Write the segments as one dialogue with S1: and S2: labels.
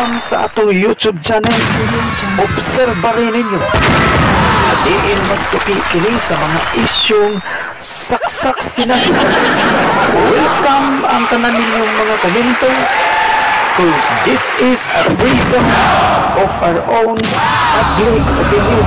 S1: Welcome sa atong YouTube channel. Obserba rin ninyo. Diin magtuki kini sa mga isyong saksak sinabi. Welcome ang tanan ninyong mga komento. 'Cause this is a free zone of our own public opinion.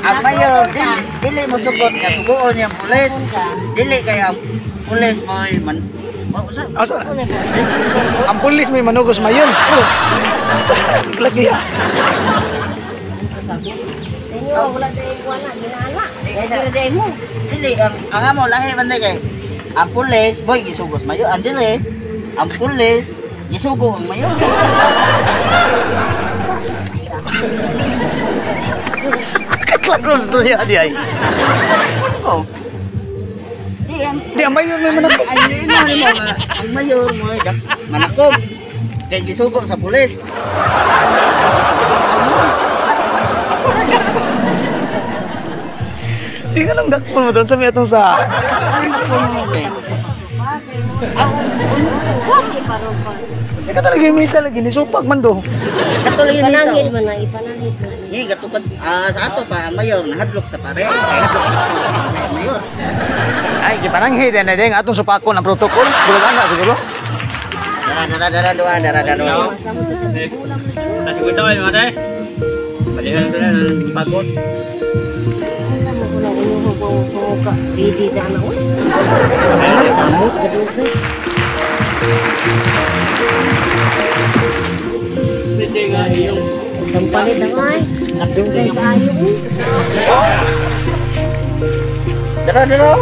S2: Ang mayor, dili mo sugot nga sugoon yung pulis. Dili kay ang pulis mo'y man...
S1: Ang pulis may manugos mayon. Lagi ya.
S2: Dili ang amo lahi man kay ang pulis mo'y gisugos mayor. Ang dili ang pulis gisugo ang mayor.
S1: Katlagron sa tuya di ay. Di ang mayor may manakop.
S2: Ay, ang mayor mo manakop. Kay gisugo sa pulis.
S1: Di ka nang dakpon mo doon sa may atong sa... Di ka talaga yung misa lagi, nisupag man do.
S3: Ipanangid man na, ipanangid man.
S2: Hindi, gatupad, sa ato pa, ang mayor, nahadlok sa pare. Nahadlok sa mayor.
S1: Ay, ipanangid, yan na din, atong supakon ang protocol. Bulag nga, siguro.
S2: Dara, dara, dara, dua, dara, dara.
S4: Nasi ko ito, mga balihan ito na, pagod.
S3: Palit ang ay. Dugay kaayo.
S2: Dara, dara.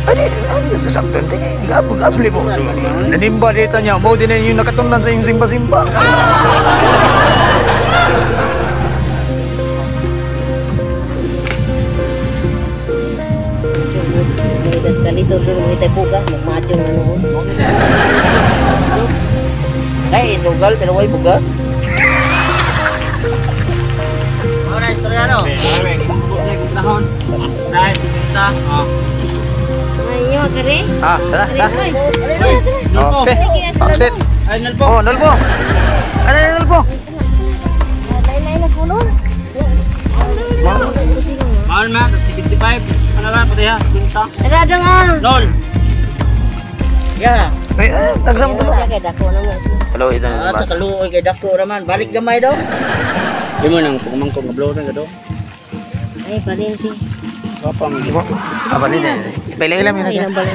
S1: Adi, ano sa sakto? Gabli mo. Nanimba dito niya. Mo din na yung nakatungnan sa iyong simba-simba.
S3: Mga sekali turun mga bugas, magmaju ano.
S2: Ay, sugal pero way bugas. Ano na istorya no?
S3: Ayo, kare.
S1: Ah, tara. Okay. Paksit.
S4: Ay, nalpo.
S1: Oh, nalpo. Ano yung nalpo?
S3: Lain-lain na puno.
S4: Mahal na, 55. Ano ba, pati ha? 50.
S3: Tara dong ah.
S4: Lol.
S2: Ya.
S1: Ay, tagsam to.
S3: Kay dako na nga.
S1: Hello, ito na.
S2: Ah, kaluoy kay dako raman. Balik gamay daw.
S4: Di mo nang pagmangkong kablo na gado.
S3: Ay, palente.
S4: Kapang.
S1: Apa ni? Ipailang ilam yun.
S3: Tara,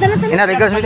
S3: tara, tara.
S1: Ina, regards mo.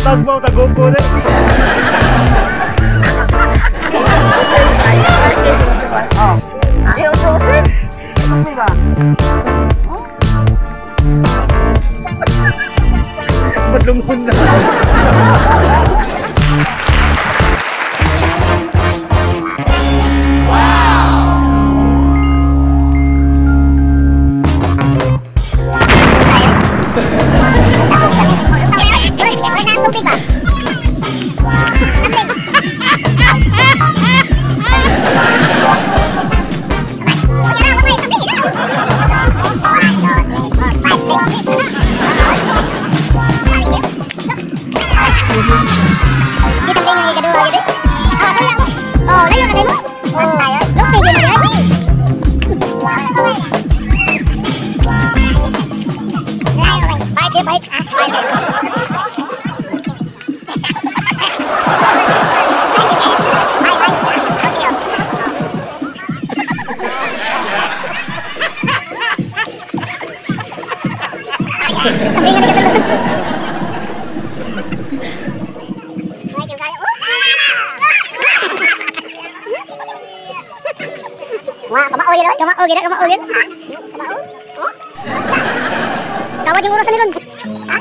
S1: Tagbaw, tagugo na.
S2: Di otro-otro. Ano ba?
S1: Padlungon na.
S5: Kawad yung orasan nilon. Ha?